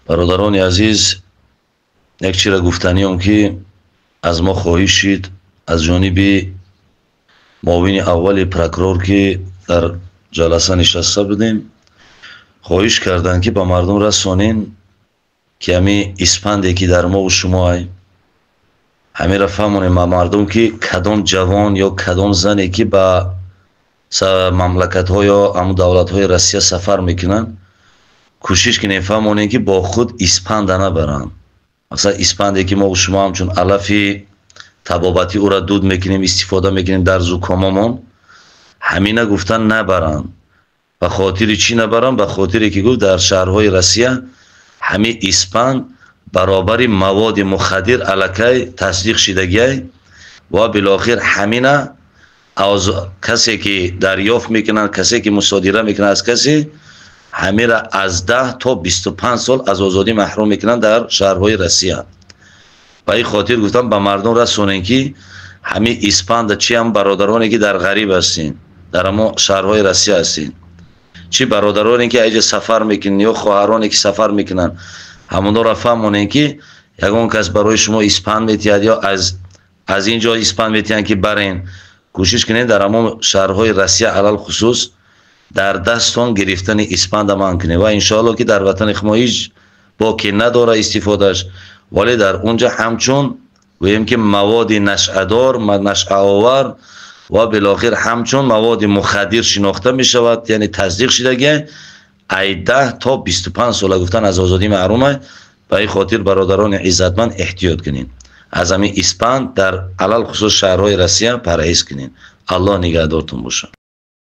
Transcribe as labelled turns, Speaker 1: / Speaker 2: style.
Speaker 1: Бародарони азиз, як чира гуфтаниём, ки аз мо хоҳиш шид аз ҷониби муовини аввали прокурор, ки дар ҷаласа нишаста будем, хоҳиш карданд, ки ба мардум расонен, ки ҳами испанде, ки дар мову шумо ай, ҳамира фаҳмонем ба мардум, ки кадом ҷавон ё кадом зане, ки ба мамлакатҳо ё ҳамун давлатҳои Россия сафар мекунанд, кӯшиш кунем фаҳмонем, ки бо худ испанда набаранд. Масалан, испанде, ки мо шумо ҳамчун алафи табобатӣ ӯра дуд мекунем, истифода мекунем дар зукомомон, ҳамина гуфтан набаранд. Ба хотири чӣ набаранд? Ба хотире ки гуфт, дар шаҳрҳои Россия ҳами испанд баробари маводи мухаддир аллакай тасдиқ шидагиай ва билохир ҳамина аз касе, ки дарёфт мекунанд, касе, ки мусодира мекунад аз касе, ҳамира аз 10 то 25 сол аз озодӣ маҳрум мекунанд дар шаҳрҳои Россия. Ба ин хотир гуфтам, ба мардум расонем, ки ҳами испанда чи ҳам бародароне, ки дар ғариб ҳастин, дар ҳамо шаҳрҳои Россия ҳастин, чӣ бародароне, ки аҷа сафар мекунанд, ё хоҳароне, ки сафар мекунанд, ҳамонҳоро фаҳмонем, ки ягон кас барои шумо испанд метиҳад ё аз ин ҷо испанд метиҳанд, ки барен, кӯшиш кунед, дар ҳамон шаҳрҳои Россия алалхусус дар дастон гирифтани испанда манъ кунед. Ва иншоалло, ки дар ватани хумо ҳеҷ боке надора истифодааш, вале дар он ҷо ҳамчун гӯем, ки маводи нашъадор, нашъаовар ва билохир ҳамчун маводи мухаддир шинохта мешавад, яъне тасдиқ шидагӣ, ай 10 то 25 сола гуфтан аз озодӣ маҳрума. Ба ин хотир, бародарони иззатманд, эҳтиёт кунед, аз ҳамин испанд дар алалхусус шаҳрҳои Россия парҳез кунед. Аллоҳ нигаҳдортон бошад.